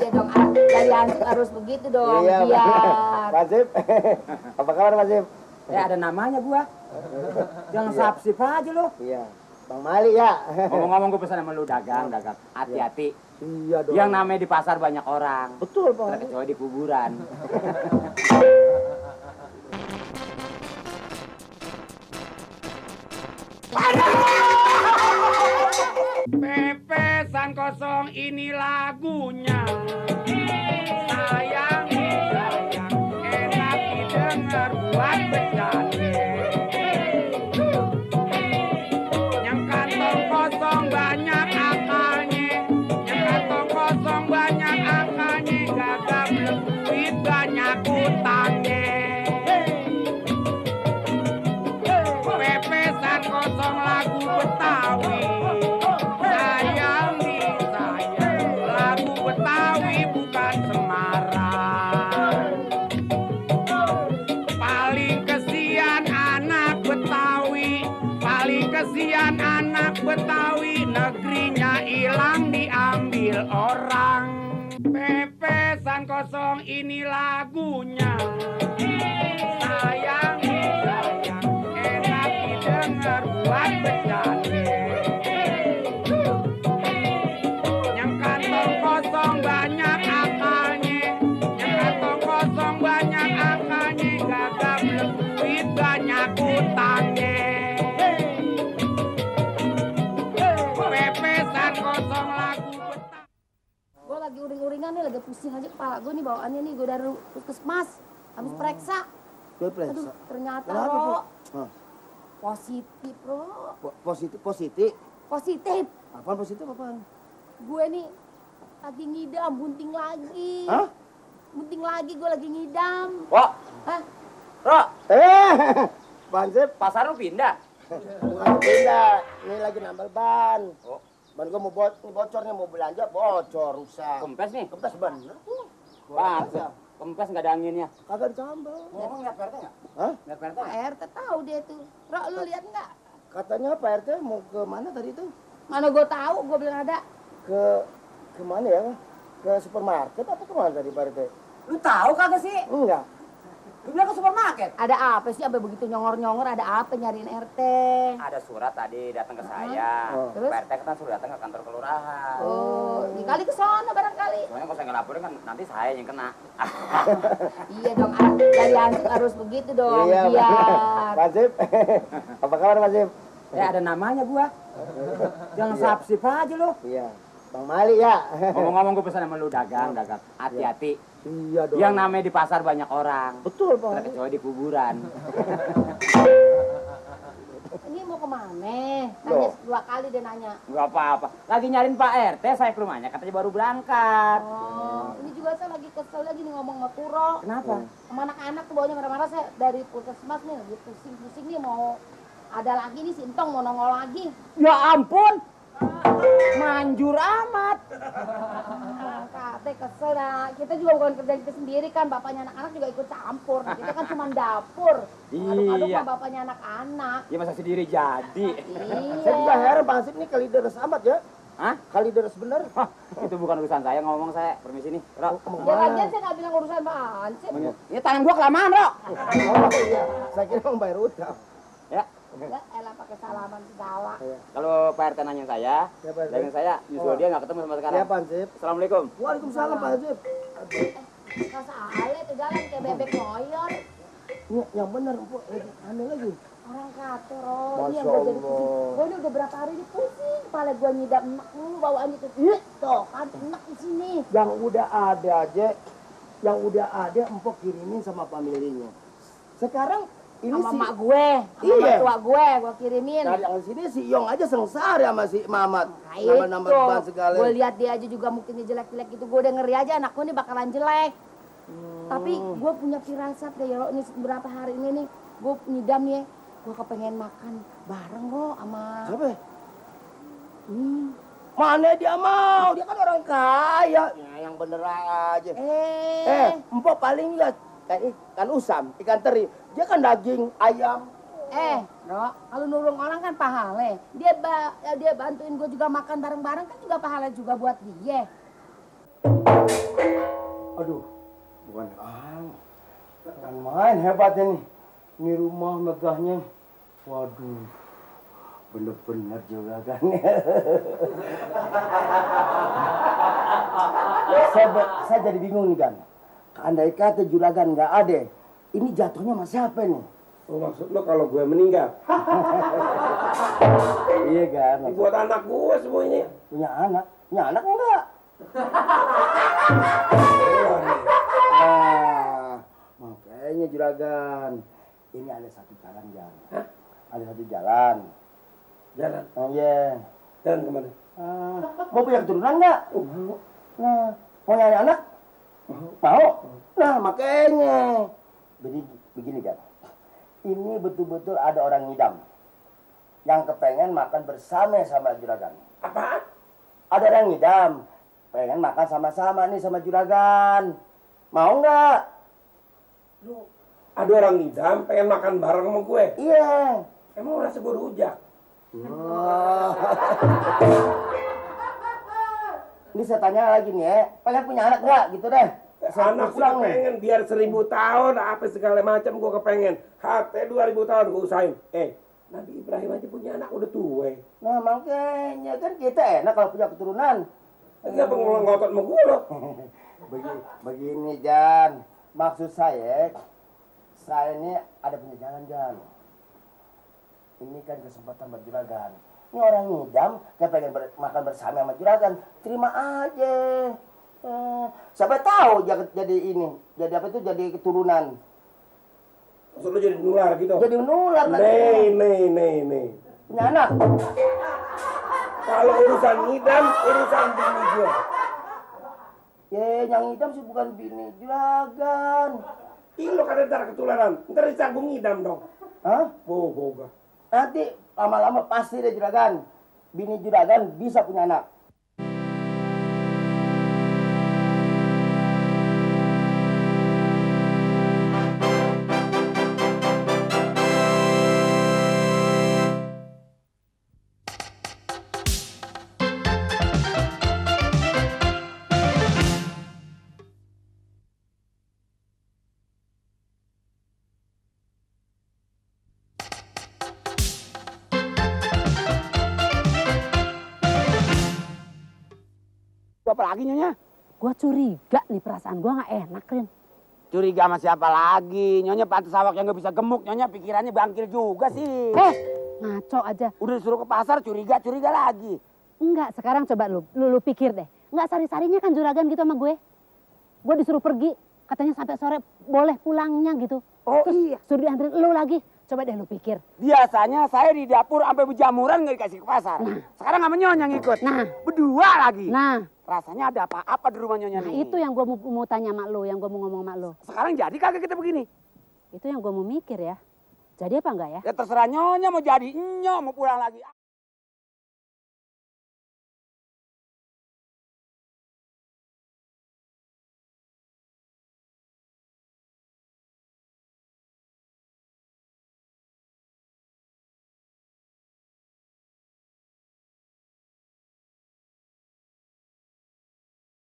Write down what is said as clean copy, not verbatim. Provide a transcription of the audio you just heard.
Iya dong, dari Hansip harus begitu dong. Iya, biar. Mas Zip. Apa kabar Mas Zip? Ada namanya gua. Jangan Iya. sapsip aja lo. Iya. Bang Mali ya. Ngomong-ngomong gua pesan sama lu dagang. Hati-hati. Iya dong. Yang namanya di pasar banyak orang. Betul Bang. Terkecuali di kuburan. Pepesan kosong ini lagunya. Sayang, sayang, enak didengar buat bercanda. Yang kantong kosong banyak akalnya. Yang kantong kosong banyak akalnya. Gagap duit banyak utangnya. Pepesan kosong lagu Betawi. Sayang nih sayang, lagu Betawi bukan Semarang. Paling kesian anak Betawi, paling kesian anak Betawi, negerinya hilang diambil orang. Pepesan kosong ini lagunya. Sayang nih sayang, enak didengar buat bercanda. Yang kantong kosong banyak akalnya. Yang kantong kosong banyak akalnya. Gagap duit banyak utangnya. Pepesan kosong lagu Betawi. Gue lagi uring-uringan nih, lagi pusing aja kepala gue nih bawaannya nih. Gue dari puskesmas, habis periksa. Aduh, ternyata Kenapa, Ro, Bro? Hah? positif Ro. Positif. Positif. Apaan positif apaan? Gue nih lagi ngidam, bunting lagi. Hah? Bunting lagi, gue lagi ngidam. Wah, Hah? Ro, Bang Zip. pasar lu pindah. Bukan pindah. Ini lagi nambal ban. Oh. Ban gua mau bocor nih, mau belanja bocor, rusak. Kempes nih. Kempes bener. Pas. Kempes nggak ada anginnya. Kagak ditambal. Ngomong lihat PRT nggak? Hah? Lihat PRT Pak RT tahu dia tuh. Ro, lu lihat nggak? Katanya Pak RT mau ke mana tadi itu? Mana gue tahu, gue bilang ada. Ke mana ya? Ke supermarket apa ke mana tadi Pak RT? Lu tahu kagak sih? Enggak. Lu bilang ke supermarket. Ada apa sih? Apa begitu nyongor-nyongor? Ada apa nyariin RT? Ada surat tadi datang ke saya. Oh. Terus? PRT kan suruh datang ke kantor kelurahan. Oh, di kali ke sono barangkali. Soalnya kalau saya nggak laporin kan nanti saya yang kena. Iya dong, dari Hansip harus begitu dong. Iya, biar. Mas Zip. Apa kabar Mas Zip? Ada namanya gua. Jangan Iya. sapsip aja lo. Iya. Bang Mali ya. Ngomong-ngomong gue pesan sama lu dagang. Hati-hati. Iya dong. Yang namanya di pasar banyak orang. Betul Bang. Terkecuali di kuburan. Ini mau kemana? Tanya Loh. 2 kali dia nanya. Nggak apa-apa. Lagi nyariin Pak RT, saya ke rumahnya. Katanya baru berangkat. Oh, ini juga saya lagi kesel lagi nih ngomong sama Kuro. Kenapa? Sama anak-anak tuh bawanya marah-marah, saya dari puskesmas nih lagi pusing-pusing nih mau ada lagi nih si Entong mau nongol lagi. Ya ampun. Manjur amat. Kate kesel dah. Kita juga bukan kerja kita sendiri kan, bapaknya anak-anak juga ikut campur. Nah, kita kan cuma dapur. Aduk-aduk Iya. sama bapaknya anak-anak. Ya masa sendiri jadi. Saya juga Iya. heran Bang Zip ini kali deres amat ya. Hah? Kali deres bener. Hah, itu bukan urusan saya ngomong saya. Permisi nih. Ro. Ya lagian saya nggak bilang urusan Pak Hansip. Ini tangan gua kelamaan, Ro. Oh iya. Saya kira mau bayar utang. Ya. Ya elah pakai salaman segala. Kalau Pak RT nanya saya, Ya, Pak RT. dagang saya, justru dia nggak ketemu sama sekarang. Iya Bang Zip. Assalamualaikum. Waalaikumsalam Pak Zip. Nggak salah tuh jalan kayak bebek ngoyor. Ini yang bener, Empuk. Aneh lagi. Orang kata Ro, Masya ini yang gue jadi Allah. pusing. Gue ini udah berapa hari ini pusing. Kepala gue nyidam enak mulu bawaannya tuh. Tuh kan enak di sini. Yang udah ada aja, yang udah ada Empuk kirimin sama familinya. Sekarang ini Sama si mak gue, sama Iya. mertua gue kirimin. Nah, yang sini si Yong aja sengsara sama si Mamat. Nah, Nambah-nambah ban segala. gue lihat dia aja juga mungkin dia jelek-jelek gitu. Gue udah ngeri aja anak gue ini bakalan jelek. Tapi gue punya firasat deh ya, ini beberapa hari ini nih gue nyidam ya. Gue kepengen makan bareng Ro sama. Siapa? Mana dia mau? Dia kan orang kaya. Ya, yang bener aja. Empok paling lihat kan usam, ikan teri. Dia kan daging ayam. Ro, kalau nulung orang kan pahala. Dia bantuin gue juga makan bareng-bareng kan juga pahala juga buat dia. Bukan bukan main hebatnya nih. Ini rumah megahnya. Waduh, bener-bener juga kan. saya jadi bingung nih kan. Andai kata juragan nggak ada, ini jatuhnya sama siapa nih? Oh, maksud lo kalau gue meninggal? Iya kan. Buat anak gue semua ini. Punya anak enggak? Nah, makanya juragan, ini ada satu jalan Jan. Hah? Ada satu jalan. Jalan? Oh iya. Jalan kemana? Mau punya keturunan nggak? Mau. Nah, mau nyari anak? Mau? Nah, makanya. Begini kan. Ini betul-betul ada orang ngidam yang kepengen makan bersama sama juragan. Apaan? Ada orang ngidam pengen makan sama-sama nih sama juragan. Mau nggak? Lu ada orang ngidam pengen makan bareng sama gue? Iya. Emang rasa gue rujak? Wah. Ini saya tanya lagi nih ya, pengen punya anak nggak gitu deh? Anak sih kepengen, biar 1000 tahun apa segala macam gue kepengen. Hati 2000 tahun gue usahain. Nabi Ibrahim aja punya anak udah tua. Nah makanya kan kita enak kalau punya keturunan. Kenapa ngotot sama gue lo? Begini Jan, maksud saya ini ada punya jalan Jan. Ini kan kesempatan buat juragan. Ini orang ngidam, dia pengen makan bersama sama juragan. Terima aja. Siapa tahu jadi ini, jadi apa itu, jadi keturunan. Maksud lo jadi nular gitu? Jadi nular nih. Punya anak. Kalau urusan ngidam, urusan bini gue. Yang ngidam sih bukan bini juragan. Ih, lo kan ntar ketularan. Ntar disanggung ngidam dong. Hah? Boga. Nanti lama-lama pasti deh juragan. Bini juragan bisa punya anak. Apa lagi Nyonya? Gua curiga nih, perasaan gua nggak enak, Rin. Curiga sama siapa lagi? Nyonya pantas awak yang gak bisa gemuk. Nyonya pikirannya bangkil juga sih. Ngaco aja. Udah disuruh ke pasar curiga lagi. Enggak, sekarang coba lu pikir deh. Enggak sari-sarinya kan juragan gitu sama gue. Gue disuruh pergi, katanya sampai sore boleh pulangnya gitu. Oh Terus iya. suruh dianterin lu lagi. Coba deh lu pikir. Biasanya saya di dapur sampai berjamuran nggak dikasih ke pasar. Nah. Sekarang sama Nyonya ngikut. Nah. Berdua lagi. Nah, Rasanya ada apa-apa di rumah Nyonya nih. itu yang gue mau tanya sama lu, yang gue mau ngomong sama lu. Sekarang jadi kagak kita begini? Itu yang gue mau mikir ya. Jadi apa enggak ya? Ya terserah Nyonya mau jadi Nyo mau pulang lagi.